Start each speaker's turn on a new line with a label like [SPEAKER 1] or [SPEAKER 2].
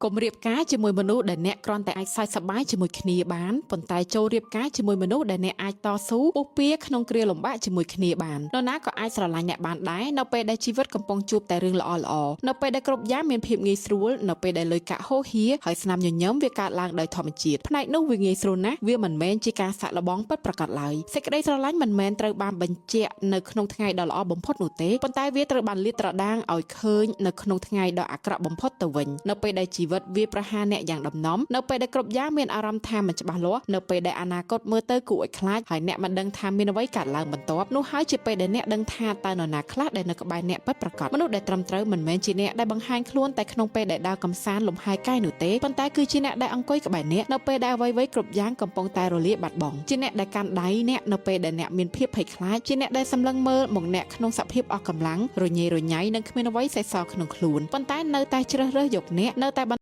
[SPEAKER 1] កុំរៀបការជាមួយមនុស្សដែលអ្នកគ្រាន់តែអាចសើចសប្បាយជាមួយគ្នាបានប៉ុន្តែចូលរៀបការជាមួយមនុស្សដែលអ្នកអាចតស៊ូពុះពៀក្នុងគ្រាលំបាកជាមួយគ្នាបាននរណាក៏អាចស្រឡាញ់អ្នកបានដែរនៅពេលដែលជីវិតកំពុងជួបតែរឿងល្អៗនៅពេលដែលគ្រប់យ៉ាងមានភាពងាយស្រួលនៅពេលដែលលុយកាក់ហូរហៀហើយស្នាមញញឹមវាកើតឡើងដោយធម្មជាតិផ្នែកនោះវាងាយស្រួលណាស់វាមិនមែនជាការសាក់លបងពិតប្រាកដឡើយសេចក្តីស្រឡាញ់មិនមែនត្រូវបានបញ្ជាក់នៅក្នុងថ្ងៃដ៏ល្អបំផុតនោះទេប៉ុន្តែវាត្រូវបានលាតត្រដាងឲ្យឃើញនៅក្នុងថ្ងៃដ៏អាក្រក់បំផុតទៅវិញនៅពេលដែលជីវិតវាប្រហារអ្នកយ៉ាងដំណំនៅពេលដែលគ្រប់យ៉ាងមានអារម្មណ៍ថាមិនច្បាស់លាស់នៅពេលដែលអនាគតមើលទៅគួរឲ្យខ្លាចហើយអ្នកមិនដឹងថាមានអ្វីកើតឡើងបន្ទាប់នោះហើយជាពេលដែលអ្នកដឹងថាតើនរណាខ្លះដែលនៅក្បែរអ្នកពិតប្រាកដមនុស្សដែលត្រឹមត្រូវមិនមែនជាអ្នកដែលបង្ហាញខ្លួនតែក្នុងពេលដែលដើរកម្សាន្តលំហែកាយនោះទេប៉ុន្តែគឺជាអ្នកដែលអង្គុយក្បែរអ្នកនៅពេលដែលអ្វីៗគ្រប់យ៉ាងកំពុងតែរលាយបាត់បង់ជាអ្នកដែលកាន់ដៃអ្នកនៅពេលដែលអ្នកមានភាពភ័យខ្លាចជាអ្នកដែលសម្លឹងមើលមកអ្នកក្នុងសភាពអស់កម្លាំងរញ៉េរញ៉ៃនិងគ្មានអ្វីសេសសល់ក្នុងខ្លួនប៉ុន្តែនៅតែជ្រើសរើសយកអ្នកនៅតែ